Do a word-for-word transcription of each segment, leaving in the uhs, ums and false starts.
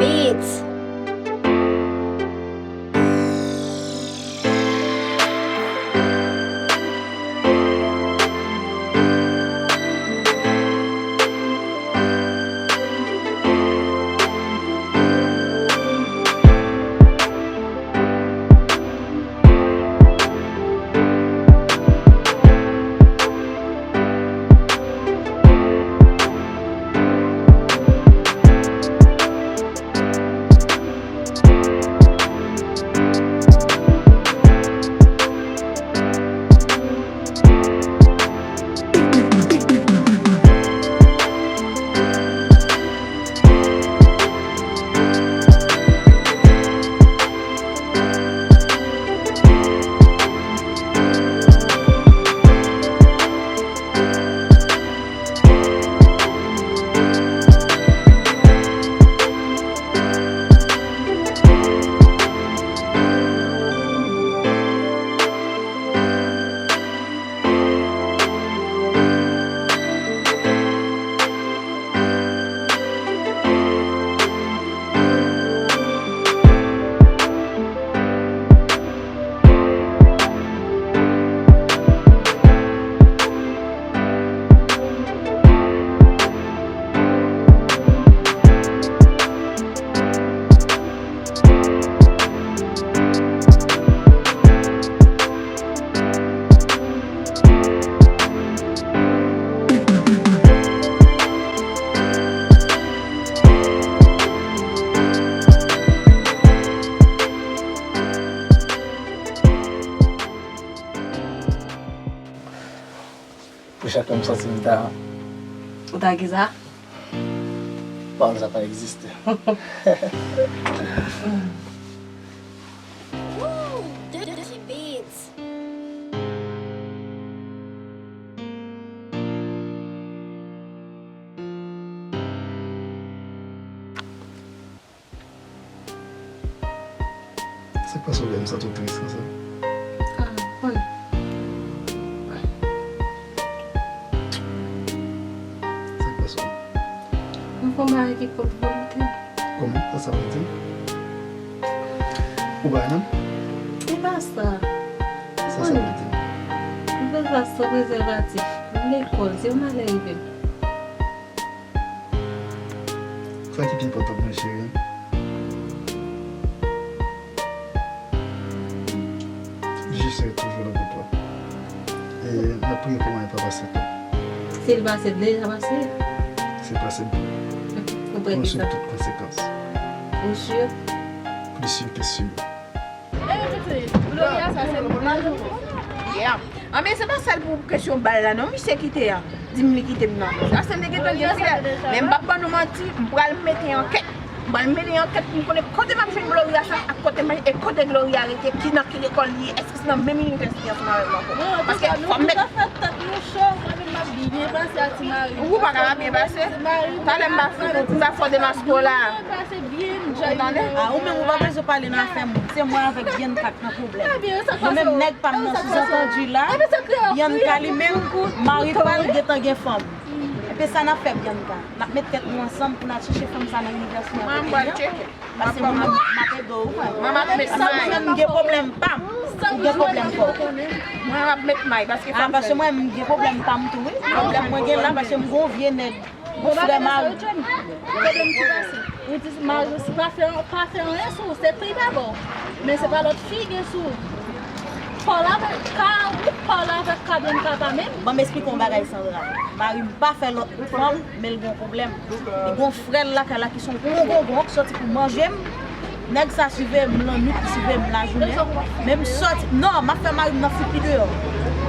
Beats. Pou chak lè m santi m ta. Ou ta kisa? Pawòl sa pa egziste. Woo! Dirty Beats. Sa k pase w fè m santi w tris konsa? Ah, bon. Sa k pase w? M fè yon bagay ki kont volonte m. Kòman? Sa sa vle di? Ou bay non? Se pa sa. Sa sa vle di? M fè sa san prezèvatif. M lekòl, se yon malè rive m. Sa ki pi enpòtan pou mwen, cheri, jis ret toujou nan gwoup la. E n ap priye pou mwen pa pase tou. Si l pase, l deja pase. Se pase. Ou prèt pou sa? Pran sou tout konsekans. Ou si? Plis si ke si. Yeah. Anben, se pa sèl pou kesyon bal la non, misye kite a. Di m li kite m nan. Sa se li gentan gen filè. Men m p ap ban nou manti, m pral mete ankèt. M pral mennen ankèt pou m konnen kote m ap jwenn Gloria sa ak kote m, e kote Gloria rete, ki nan ki lekòl li ye, èske se nan menm inivèsite ansanm avè m ankò? Paske fò m mete. Ou pa ka pa byen pase. Talè m pa fè, m pa fè demasko la. Ou tande? Ah, ou menm ou pa bezwen pale nan afè moun. Se mwen avèk Bianca k nan pwoblèm. Mwen menm nèg pa m nan souzantandi la, Bianca li menm, mari pa l gentan gen fanm. Epi sa n ap fè, Bianca? N ap met tèt nou ansanm pou n al chèche fanm sa nan inivèsite an peyi an. Paske mwen menm, m ap ede w, wi. Sa ou menm gen pwoblèm pa m, ou gen pwoblèm pa w. Mwen ap met may, paske fanm. Ah, paske mwen menm, m gen pwoblèm pa m tou, wi. Pwoblèm mwen gen la, paske m gon vye nèg. Bon, frè mari. Pwoblèm ki pase. Ou di mari w pa fè, pa fè anyen sou ou, se pri dabò. Men se pa lòt fi gen sou ou. Paw la avèk ka, ou paw la avèk ka Bianca pa menm. Ban m esplike w yon bagay, Sandra. Mari m pa fè lòt fanm, men l gen yon pwoblèm. Li gen yon frè l lakay la ki se yon gwo gongon ki sòti pou manje m. Nèg sa swive m lannwit, li swive m lajounen. Men m sòti, non, m ap fè mari m nan fout li deyò.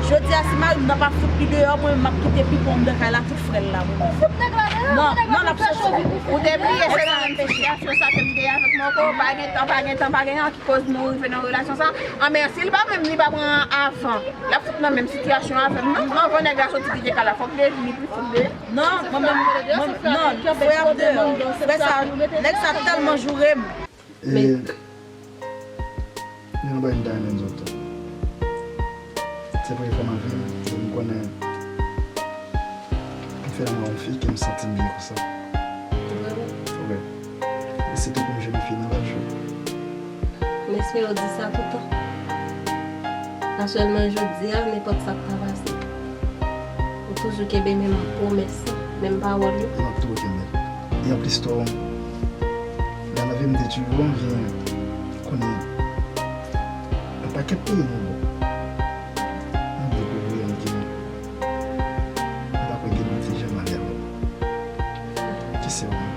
Jodi a, si mari m nan pa fout li deyò, mwen menm m ap kite pipon anndan kay la, tout frè l la, mwen menm. Ou fout nèg la deyò, non, nèg la non, l ap fè soti. Ou te bliye se nan menm sitiyasyon sa ke m te ye avèk Marco, pa gen tan, pa gen tan, pa gen an ki koz nou rive nan relasyon sa. Anben, si l pa menm, li pa pran avan. L ap fout nan menm sitiyasyon avè m, non? Anvan nèg la soti kite kay la, fòk li vini pou fout deyò. Non, mwen menm, mwen, non, frè ap deyò. Frè sa, nèg sa tèlman joure m. E, gen yon bagay m ta renmen di w tou. Se premye fwa nan vi m, e m konnen m fè lanmou a yon fi ke m santi m byen konsa. Vrèman? Wi. E se te M espere w di sa toutan. Pa sèlman jodi a, nenpòt sa k ta pase. Ou toujou kenbe menm pwomès lan, menm pawòl yo. M ap toujou kenbe l. E anplis tou, nan lavi m te toujou anvi konnen yon pakèt peyi nou bon. M vle kouvri yon ki m pa kwè gen moun ti jan malè lòt. Ki se ou menm?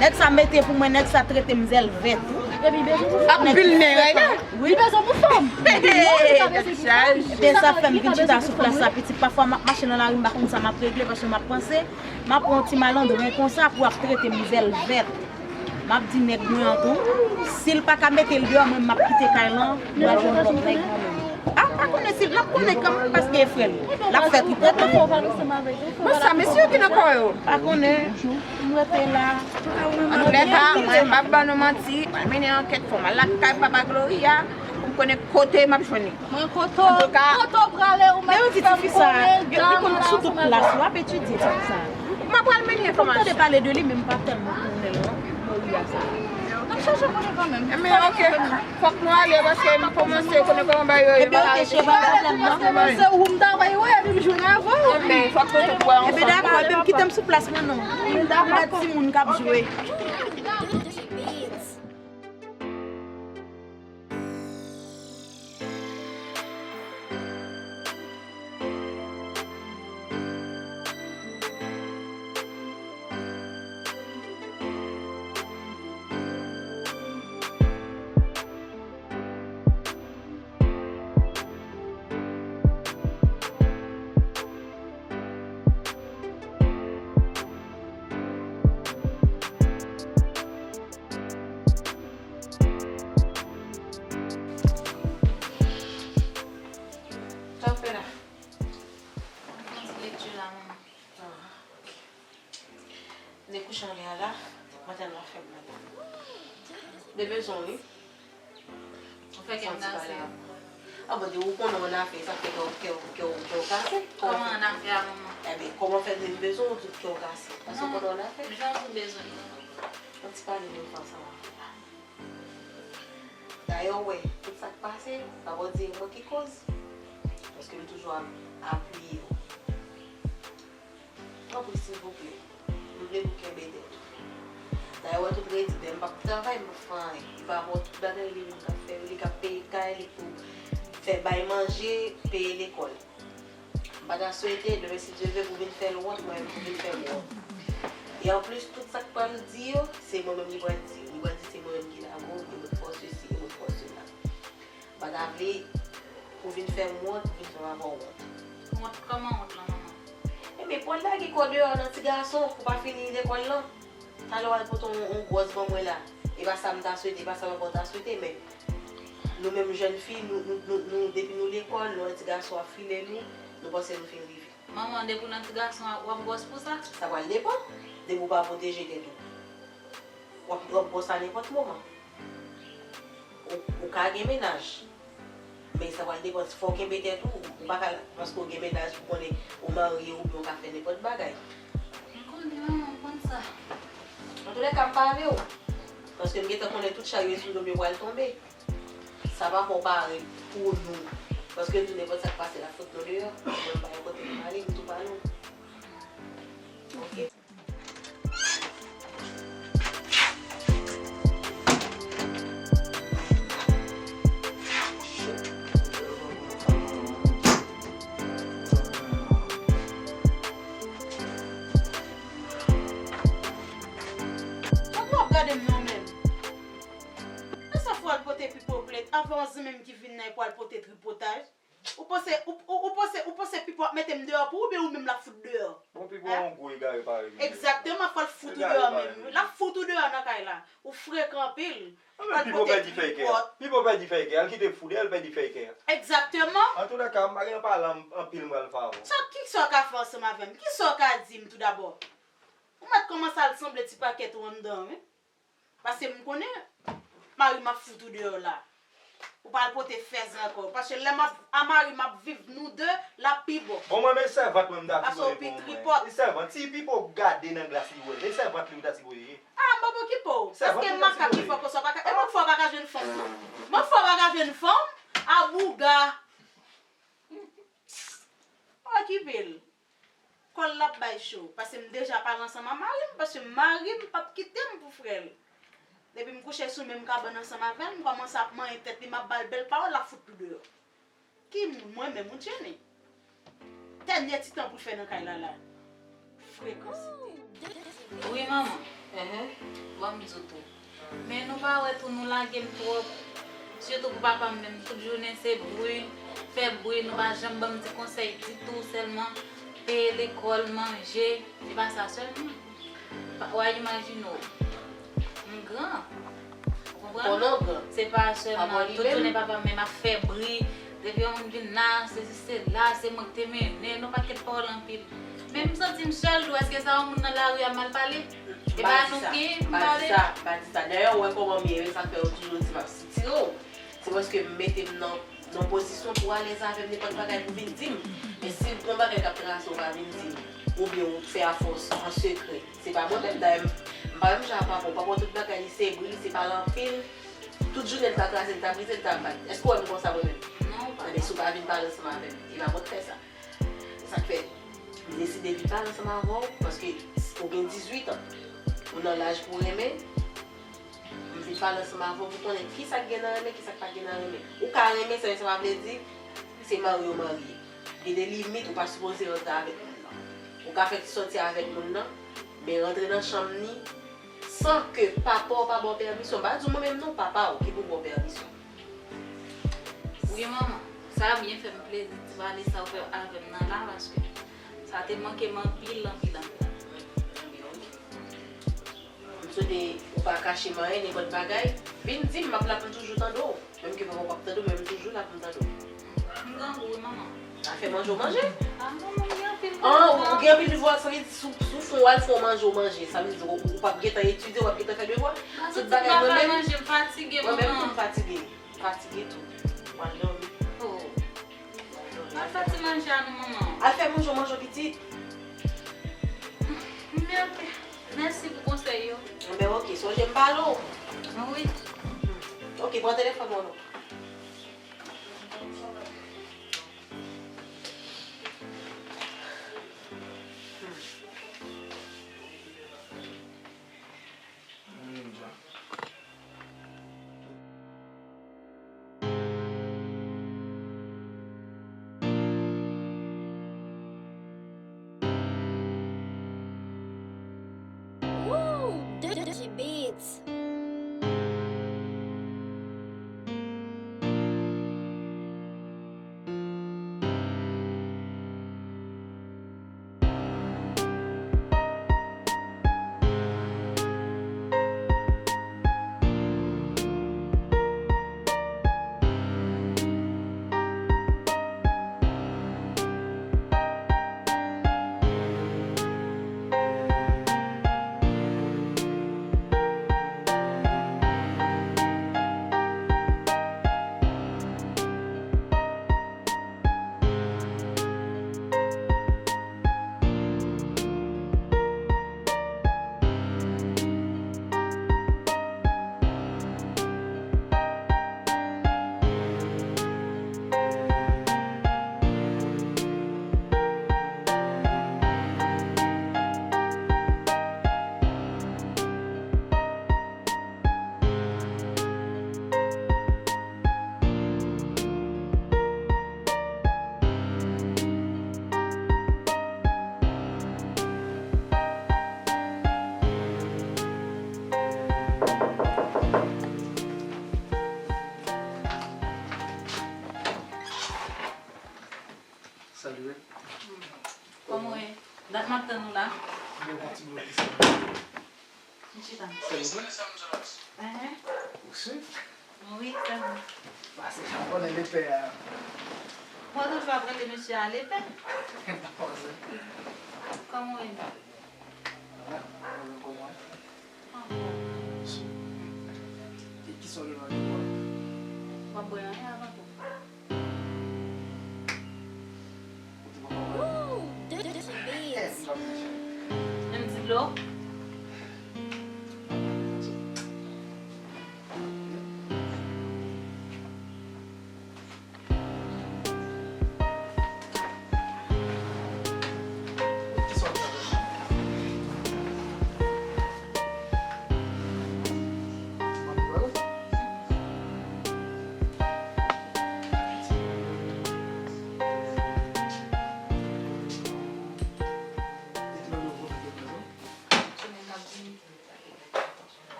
Nèg sa mete pou mwen, nèg sa trete m zèl vèt. Anpil nen, wi. Li bezwen pou fanm. Ebyen sa fè m vin chita sou plas la, pitit. Pafwa m ap mache nan lari, m pa konn sa m ap regle, paske m ap panse, m ap pran yon ti malandren konsa pou ap trete m zèl vèt. M ap di nèg mwen an tou, si l pa ka mete l deyò, mwen m ap kite kay lan, m al jwenn lòt nèg mwen menm. A, pa konnen si l ap konnen kanmenm paske e frè l. L ap fè tripòt. Bon, sa mesye yo ki nan kò yo. Pa konnen. M rete la. Antoulèka, mwen m p ap ban nou manti. M al mennen ankèt, fò m al lakay papa Gloria pou m konnen kote m ap jwenn li. Mwen kote w, kote w prale, ou mèt fè m konnen. Yo, yo konn sou tout plas, w ap etidye ti fi sa. Mwen pral mennen enfòmasyon. Tande pale de li, men m pa tèlman konnen l, non, Gloria sa. N ap chache konnen kanmenm. Ebyen, oke. Fòk nou ale paske m kòmanse konnen kòman bagay yo ye. Ebyen, oke, cheri, pa gen pwoblèm, non. Paske se ou m ta voye wè, epi m jwenn avè w. Ebyen, fòk nou tout wè ansanm. Ebyen, dakò, ebyen, m kite m sou plas mwen, non. M dakò. Gad timoun k ap jwe. Sa w fè la? M ap fè yon ti lekti la, manman. Ah, ok. M te kouche anlè a la, maten la fè m maten. M te bezwen w, wi. Ou fè kè m kase. A bon, depi ou konnen w annafè, sa fè kè w, kè w, kè w, kè w kase. Kòman annafè a, manman? Ebyen, kòman fè m bezwen w, ou di kè w kase? Paske ou konnen w annafè. Non, jan w di bezwen m nan. Yon ti pale nou fè ansanm avè w la. Dayè, w wè, tout sa k pase, pa pou di e mwen ki koz. Paske m toujou ap apiye w. Tanpri, silvouplè, m vle pou kenbe tèt ou. Dayè, w wè tout redi, lè m p ap travay, m p ap fè anyen. Li pa wè tout bagay li menm k ap fè yo, li k ap peye kay li pou fè bay manje, peye lekòl. M pa ta swete, demen si Dye vle, pou vin fè l wont, mwen menm pou vin fè m wont. E anplis, tout sa k pral di yo, se mwen menm li pral di. Li pral di se mwen menm ki lage w, e mwen k fè w sesi, e mwen k fè w sela. M pa ta vle pou vin fè m wont, vin fè papa w wont. Wont? Kòman wont lan, manman? Ebyen, pou al lage kò deyò nan ti gason, pou pa fini lekòl lan. Talè w al pote yon, yon gwòs ban mwen la. E pa sa m ta swete, e pa sa papa w ta swete, men nou menm jèn fi, nou, nou, nou, nou, depi nou lekòl, nou wè ti gason ap file nou, nou panse nou fin rive. Manman, depi w nan ti gason an, w ap gwòs pou sa? Sa pral depann. Depi w pa pwoteje tèt ou, w ap, w ap gwòs a nenpòt moman. Ou, ou ka gen mennaj, men sa pral depann. Fò w kenbe tèt ou, ou pa ka, paske w gen mennaj, pou konnen ou marye oubyen w ka fè nenpòt bagay. M konnen, manman, m konn sa. Antoulèka, m pale w. Paske m gentan konnen tout chay yo sou do m yo pral tonbe. Sa pa fè w pare pou nou. Paske nou, nenpòt sa k pase la, fout nou deyò. Mwen, m pa gen kote m prale, m tou pale w. Ok. Sa w ap gade m nan menm? Nan sa fwa l pote pipo plent, avè yon zanmi m ki vin nan, pou al pote tripotay. Ou panse, ou, ou, ou panse, ou panse Pipo ap mete m deyò pou ou, oubyen ou menm l ap fout deyò? Bon, Pipo yon gwo egare parèy li ye. Egzakteman, fò l fout ou deyò menm. L ap fout ou deyò nan kay la. Ou frekan anpil. Anben, Pipo pèdi fèy kè. Pipo pèdi fèy kè. Al kite foudè, al pèdi fèy kè. Egzakteman. Antoulèka, m pa gen pale anpil, m pral fè avè w. Sa, kisa w ka fè ansanm avè m? Kisa w ka di m toudabò? Ou mèt kòmanse al sanble ti pakèt ou anndan, wi. Paske m konnen mari m ap fout ou deyò la. Ou pral pote fèzè ankò. Paske lè m ap a mari m ap viv nou de, l ap pi bon. Bon, mwen, men sèvant mwen m ta sipoze pran mwen. Paske w pi tripòt. E sèvant, si Pipo gade nan glas li wè l, e sèvant li ou ta sipoze ye. A, m p ap okipe w. Paske makak ki fò konsa pa ka. E mwen k fè w pa ka jwenn fanm, non. Mwen fò pa ka jwenn fanm, a bouga. Okipe l. Kò l l ap bay cho. Paske m deja pale ansanm a mari m, paske mari m p ap kite m pou frè l. Depi m kouche sou menm kabann ansanm avè l, m kòmanse ap manyen tèt li, m ap ba l bèl pawòl, l ap fout tou deyò. Ki moun? Mwen menm, ou Jenny? Dènye ti tan pou l fè nan kay la la. Frekans. Wi, manman. Enhen. Bon, m di w tou. Men nou pa wè tou, nou lage m twòp. Sitou pou papa m menm, tout jounen se bri, fè bri, nou pa janm ban m ti konsèy ditou, sèlman peye lekòl, manje, se pa sa sèlman. Pa, w a imajine w, m gran, ou konprann? Konnen w gran. Se pa sèlman tout jounen papa m menm ap fè bri, depi yon moun vin la, sesi sela, se mwen ki te mennen, yon pakèt pawòl anpil. Men m santi m sèl tou, èske sa yon moun nan lari a mal pale? E pa nou ki pale? Pa di sa, pa di sa. Dayè, ou wè kòman m ye, sa k fè yo toujou di m ap sitire w. Se paske m mete m nan, nan pozisyon pou w alèz avè m, nenpòt bagay pou vin di m. Men si yon bagay k ap trase w, pa vin di m. Oubyen ou fè afè w an sekrè. Se pa pwoblèm, dayè, m, m pa menm jan ak papa w. Papa w tout bagay li se bri, li se pale anpil. Tout jounen l ta kraze, l ta brize, l ta bat. Èske w wè m konsa mwen menm? Non, papa. Enben, si w pa vin pale ansanm avè m, e pa mwen k fè sa. Se sa k fè m deside vin pale ansanm avè w, paske ou gen dizuit an. Ou nan laj pou renmen. M vin pale ansanm avè w pou konnen kisa k gen nan renmen, kisa k pa gen nan renmen. Ou ka renmen, sa, men sa pa vle di se marye w marye. Gen de limit, ou pa sipoze rantre avèk moun nan. Ou ka fè ti sòti avèk moun nan, men rantre nan chanm ni san ke papa w pa ba w pèmisyon. M pa di w mwen menm non, papa w ki pou ba w pèmisyon. Wi, manman. Sa byen fè m plezi ti pale sa w fè avè m nan la, paske sa te manke m anpil, anpil, anpil, anpil. M swete ou pa kache m anyen, nenpòt bagay. Vin di m, m ap la pou m toujou tande w. Menm ke papa w p ap tande w, men m toujou la pou m tande w. M grangou, wi, manman. Afè manje w manje? Ah, manman, m gen anpil devwa. Ah, ou gen anpil devwa, sa vle di si w, si w fon w al fon manje w manje, sa vle di ou, ou p ap gentan etidye, w ap gentan fè devwa. Tout bagay mwen menm. Manje, m fatige, manman. Mwen menm tou m fatige. Fatige tou. Mwen al dòmi. Oh. Al fè ti manje a nou, manman. Al fè manje w manje w pitit. Men ok. Mèsi pou konsèy yo. Enben ok, sonje m pale w. Wi. Ok, pran telefòn mwen non. Woo! Dirty Beats. Salut. Kòman w ye? Dat m ap tann ou la. Mwen yon ti blokis. M chita. Sèl ou vre? Enhen. Ou si? Wi, sèl mwen. Pase, jan konnen lepè a. Mwen toujou ap rele mesye a lepè. M pa panse. Kòman w ye? Ala, mwen kòman? Anfòm. E kisa w gen nan men w? W ap bwè anyen avan tou?